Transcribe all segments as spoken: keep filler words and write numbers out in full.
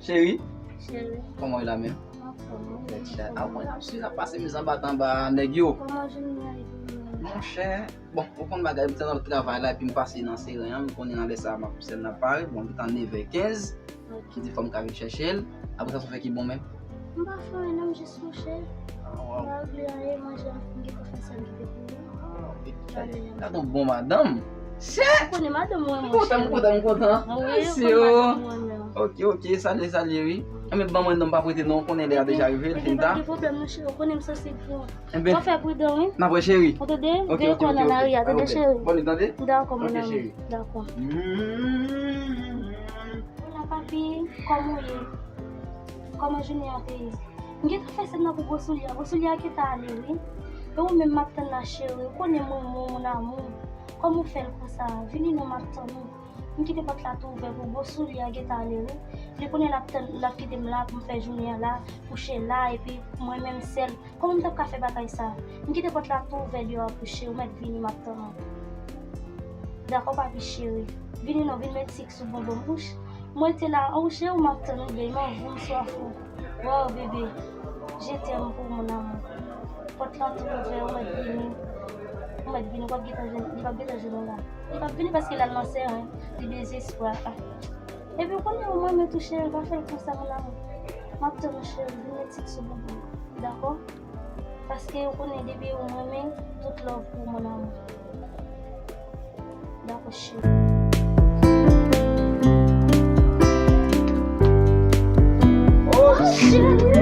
Cheri, cheri, kòman w ye la menm? Anfòm, wi. Tèt chaje. A, mwen ap swiv, ap pase miz anba tanba nèg yo. Kòman jounen an ye pou ou menm? Monchè, bon, ou konn bagay, m te nan travay la, epi m pase nan seren an, m konnen nan lè sa a, m ap, sèn nan pare, bon, li tan nevè kenz, m di fò m ka vin chèche l, apre sa, sa w fè ki bon menm? M pa fè anyen non, m jis kouche. Ah, wow. M pa regle anyen, manje an, m gentan fè sa m kite pou mwen. Ah, ok. Gade yon bon madanm. Chè! Ou konnen madanm mwen, m kontan, m kontan, m kontan. Mèsi, oh. Ok, ok, salye, salye, wi. Enben, ban mwen non, m pa prete non, ou konnen lè a deja rive, l fin ta. Enben, pa gen pwoblèm non, cheri, ou konnen m sansib pou ou. Enben, fò fè pridan, wi. N ap wè, cheri. Ou tande? Ok, ok, ok, ok. Veye kò nan lari a, tande, cheri? Bon, li tande? Dakò, mon amour. Ok, cheri. Dakò. Mm. Hola, papi, kòman w ye? Kòman jounen an te ye? M gentan fè sèn nan pou gwo soulye a. Gwo soulye a gentan ale, wi. E ou menm m ap tann la, cheri. Ou konnen m renmen w, mon amour. Kòman w fè l konsa? Vini non, m ap tann ou. M kite pòt la tou ouvè pou gwo soulye a gentan ale, wi. Li konnen l ap tann, l ap kite m la pou m fè jounen an la, kouche la, epi mwen menm sèl. Kòman m t ap ka fè bagay sa? M kite pòt la tou ouvè deyò a pou cheri, ou mèt vini, m ap tann ou. Dakò, papi cheri. Vini non, vin met sik sou bonbon m. Wouch, mwen te la, oh, cheri, m ap tann ou, bebe, m anvi w, m swaf ou. Wow, bebe, je t'aime pou mon amour. Pòt la tou ouvè, ou mèt vini. Ou mèt vini, ou p ap gentan jwenn, li p ap gentan jwenn ou la. Li p ap vini paske l al nan seren, li dezespwa. Epi ou konnen ou mwen, men tou cheri, pa fè l konsa, mon amour. M ap tann ou, cheri, vin met sik sou bonbon m. Dakò? Paske ou konnen depi ou mwen, men tout love pou ou, mon amour. Dakò, cheri. Oh, cheri!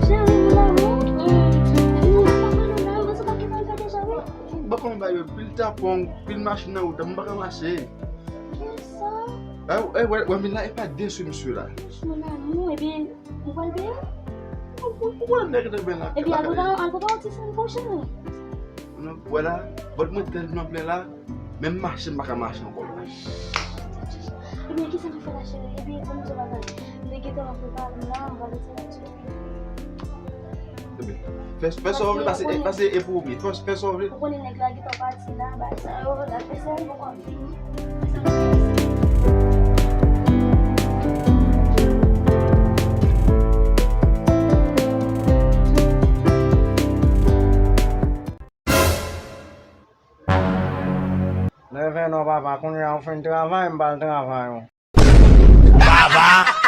Cheri, mon amour. Cheri, m pa konnen la, mwen se pa ki nan fè deja, wi. Bon, kòman bagay yo? Pil tapon, pil machin nan wout la, m pa ka mache. Kisa? Eh, eh, wè, wè, men la, e pa de sou misye la. Mon amour, epi ou pral peye? Ou, ou, ou wè nèg nan men la. Epi al prepare, al prepare ti sèn pou cheri. Non, wè la, bòt mwen tèlman plen la, menm mache m pa ka mache ankò. Ebyen, kisa nou fè la, cheri? Ebyen, ban m di w bagay. M te gentan prepare m la, m pral retire l tou. Fè, fè sa w vle, pase, pase e pou ou, fè, fè sa w vle. Ou konnen nèg la gentan pati la, bagay sa yo, la fè sa yo poko ap fini. Leve non, papa, kounye a ou fin travay, m pral travay ou. Baba